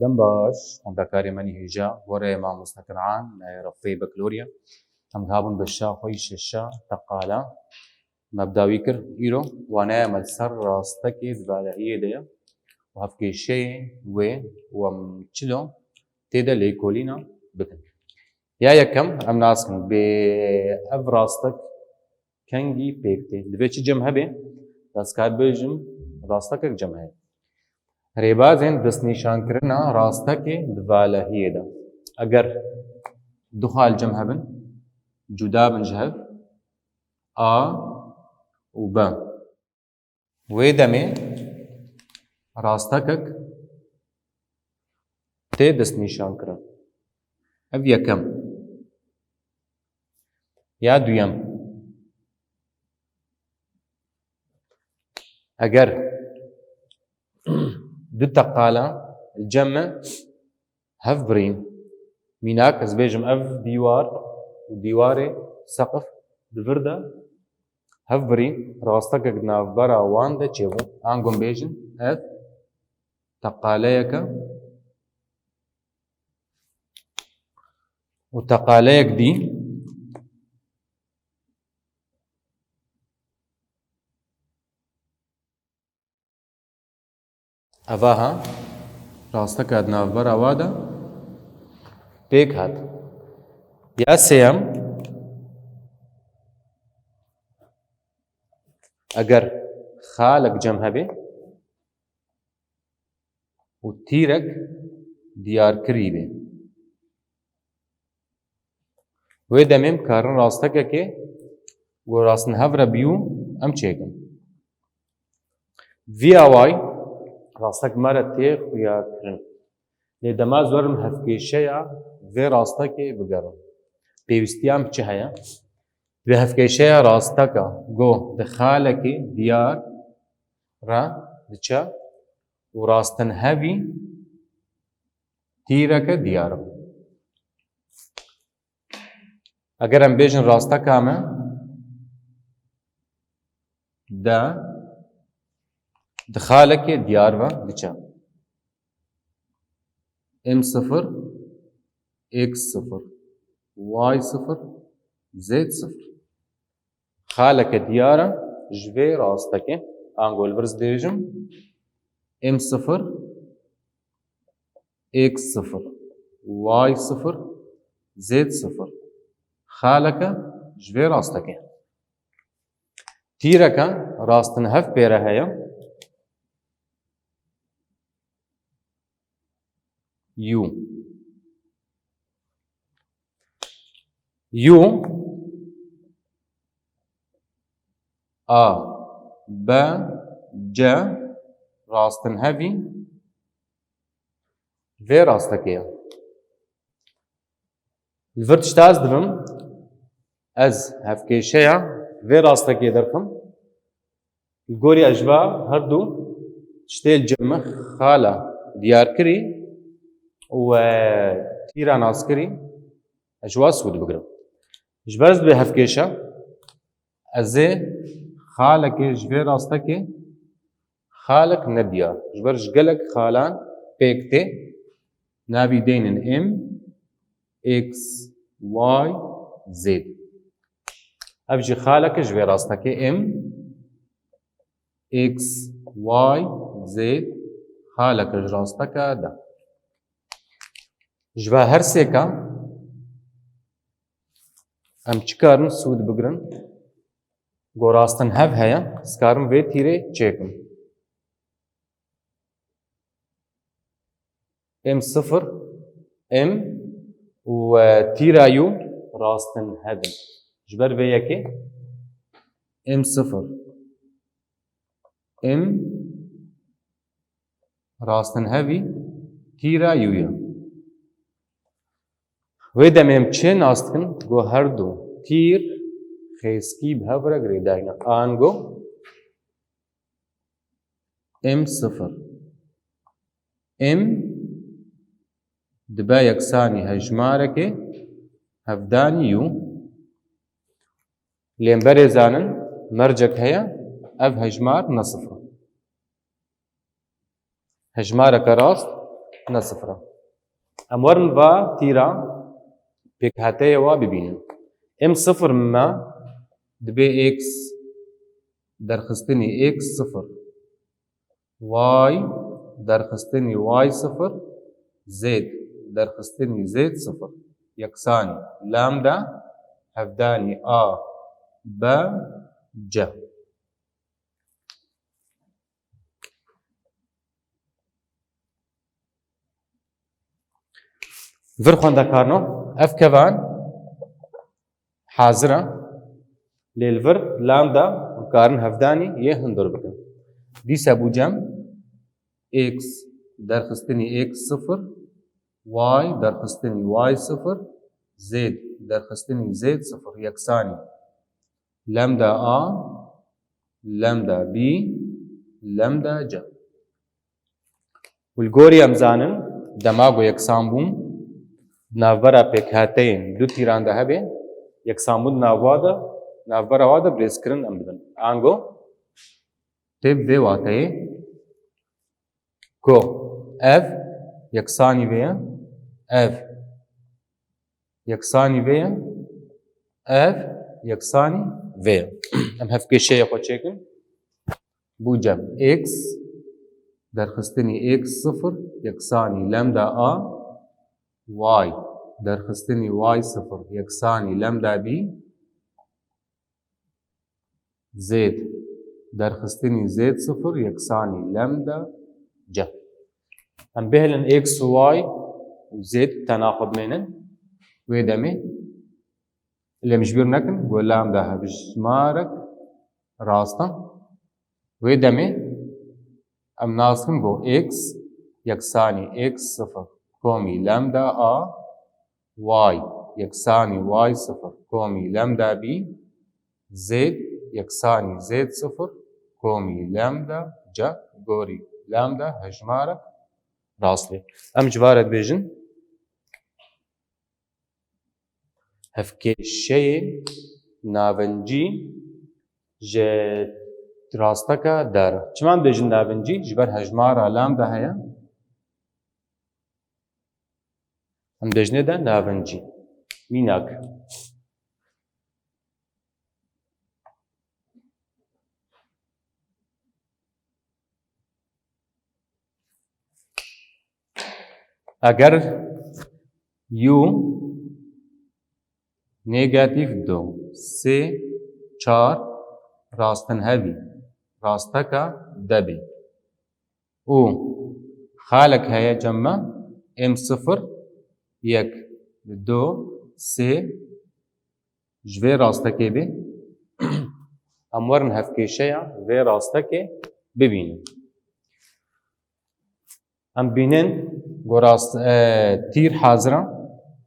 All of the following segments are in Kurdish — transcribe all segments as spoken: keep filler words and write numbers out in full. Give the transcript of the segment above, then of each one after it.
Baş, xwendekarê me nî hêja, gorê mamoste Kiran, e, refê bakalorya. Em gabûn bi şa xwe yî şeşa teqala. Me bi dawî kir, îro waneya me li ser rastekê di valehiyê de ye û hevkêşeyê wê û em çilo tê de lêkolîna bikin. Ya yekem, em nas kin bê ev rastek kengî pêk tê. Divê çi cem hebe? Ez kar bêjim, rastekek cem heye. Rêbazên destnîşankirina rastekê di valehiyê de. Eger du xal cem hebin, cuda bin ji hev, A û B. Wê demê rastekek tê destnîşankirin. Ev yekem. Ya duyem. Eger du teqala li cem me hev birîn, mînak ez bêjim ev dîwar û dîwarê seqif di vir de hev birîn, rastekek di navbera wan de çêbû. Ango em bêjin ev teqaleyeke û teqaleyek dî. Evaha rasteka di navbera wa de pêk hat. Ya sêyem, eger xalek cem hebe û tîrek diyarkirî be. Wê demê em karin rastekekê ku rastin hev re bî û em çêkin. Vî awayî rastek me re tê xuyakirin. Lê dema ez werim hevkêşeya vê rastekê bigerim, pêwîstiya min bi çi heye? Divê hevkêşeya rasteka ku di xalekê diyar re diçe û rastinhevî tîreke diyar be. Eger em bêjin rasteka me de di xalekê diyar ve diçe. M sifir, X sifir, Y sifir, Z sifir. Xaleke diyar e ji vê rastekê. Ango li vir ez dibêjim M sifir, X sifir, Y sifir, Z sifir. Xaleke ji vê rastekê. Tîreke rastinhev pê re heye. U. U. A, B, C rastinhevî vê rastekê ye. Li vir tişta ez dibim, ez hevkêşeya vê rastekê derxim. Li gorî ez ji va her du tiştê li cem me xala diyarkirî û, e, tîra naskirî, ez ji wa sûd bigirim. Ji ber ez dibê hevkêşa, ez ê xalekê ji vê rastekê xalek nediyar. Ji ber ji gelek xalan pêk tê. Navî deynin M, X, Y, Z. Ev jî xaleke ji vê rastekê M, X, Y, Z xaleke ji rasteke de. Ji va her sêka em çi karin sûd bigirin? Go rastinhev heye, ez karim vê tîrê çêkim. M sifir, M û, e, tîra U rastinhev in. Ji ber vê yekê M sifir, M rastinhevî tîra U ye. Wê demê em çi nas dikin? Go her du tîr xêskî bi hev re girêdayî ne. Ango M sifir. M dibe yeksanî hejmarekê hevdanî U. Lê em berê zanin mercek heye, ev hejmar ne sifir e. Hejmareke rast ne sifir e. Em werin va tîra pêkhateyê wa bibînin. M sifir me dibê x derxistinî x sifir, y derxistinî y sifir, z derxistinî z sifir yeksanî lambda hevdanî a b c. Vir xwendekarno, ev kevan hazir e. Lê li vir lambda em karin hevdanî yê hundir bikin. Dîsa bû cem x derxistinî x sifir, y derxistinî y sifir, z derxistinî z sifir yeksanî lambda a, lambda b, lambda c. Û li gorî em zanin, dema ku yeksanbûn di navbera pêkhateyên du tîran de hebe, yeksanbûn di navwa de, navbera wa de birêzkirin em dibin. Ango tê bi vê wateyê ku ev yeksanî vê ye, ev yeksanî vê ye, ev yeksanî vê ye. Em hevkêşeyê xwe çêkin. Bû cem x derxistinî x sifir yeksanî lambda a, y derxistinî y sifir yeksanî lambda b, z derxistinî z sifir yeksanî lambda c. Em bihêlin x û y û z tena xwe bimênin. Wê demê lê em ji bîr nekin ku lambda hevjmarek rast e. Wê demê em nas bikin ku x yeksanî x sifir komî lambda a, y yeksanî y sifir komî lambda b, z yeksanî z sifir komî lambda c, gorî lambda hejmarek rast be. Em ji va re dibêjin, hevkêşeyê navincî ji rasteke der. Çima em dibêjin navincî? Ji ber hejmara lambda heye. Em dibêjinê de navincî. Mînak. Eger yu negatîf du, sê, çar rastinhevî, rasteke de be û xalek heye cem me, m sifir, yek, du, sê, ji vê rastekê bê. Em werin hevkêşeya vê rastekê bibînin. Em bînin ku rast, e, tîr hazir e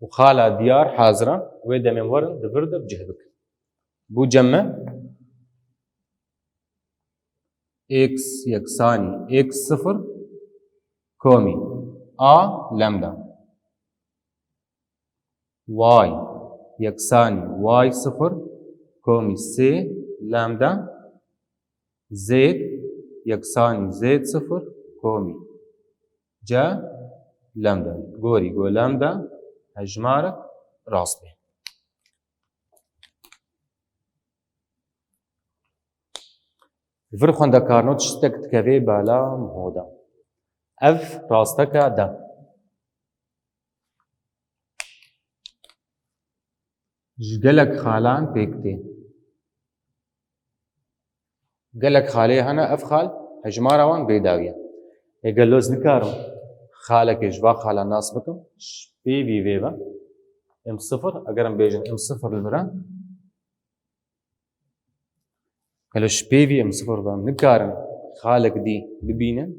û xala diyar hazir e. Wê demê em werin di vir de bi cih bikin. Bû cem me x yeksanî x sifir komî a lambda. Y yeksanî y sifir komî sê lambda, z yeksanî z sifir komî c lambda. Gorî ku lambda hejmarek rast be. Vir xwendekarno tiştek dikeve bala miho de. Ev rasteke de. Ji gelek xalan pêk tê. Gelek xalê hene, ev xal hejmara wan bêdawî ye. Ê gelo ez nikarim xalekê ji va xalan nas bikim, ji pêvî vê ve. M sifir, eger em bêjin m sifir li vir e. Gelo ji pêvî m sifir ve em nikarin xalek dî bibînin.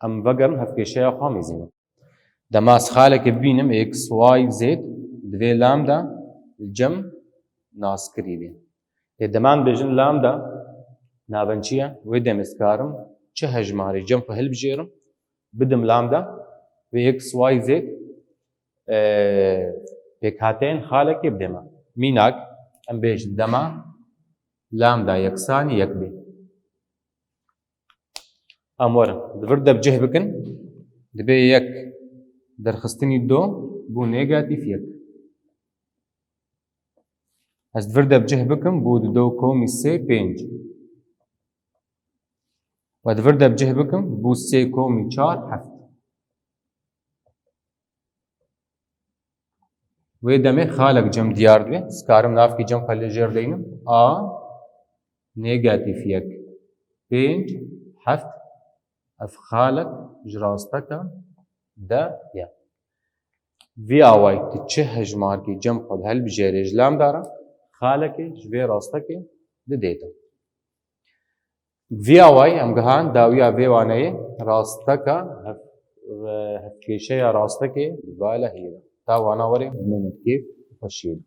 Em vegerin hevkêşeya xwe mîzînin. Dema ez xalekê bibînim, x, y, z, divê lambda li cem naskirî bê. Lê dema em bêjin lambda navençî ye, wê demê ez karim çi hejmarê cem xwe hilbijêrim, bidim lambda, wê x, y, z, e, pêkhateyên xalekê bidê me. Mînak, em bêjin dema lambda yeksanî yek bê. Em werin. Di vir de bi cih bikin. Dibe yek derxistinî du bû negatîf yek. Ez di vir de bi cih bikim, bû di du komî sê pênc. We di vir de bi cih bikim, bû sê komî çar heft. Wê demê xalek cem diyar dibe. Ez karim navkî cem xwe li jêr deynim. A negatîf yek, pênc, heft. Ev xalek ji rasteka de ye. Vî awayî tu çi hejmarkî cem xwe hilbijêrê ji lamdara, xalekê ji vê rastekê didê te. Vî awayî em gihan dawiya vê waneyê, rasteka hev-, hevkêşeya rastekê dibe lehiyê de. Ta wana werê min kêf xweşiyê de.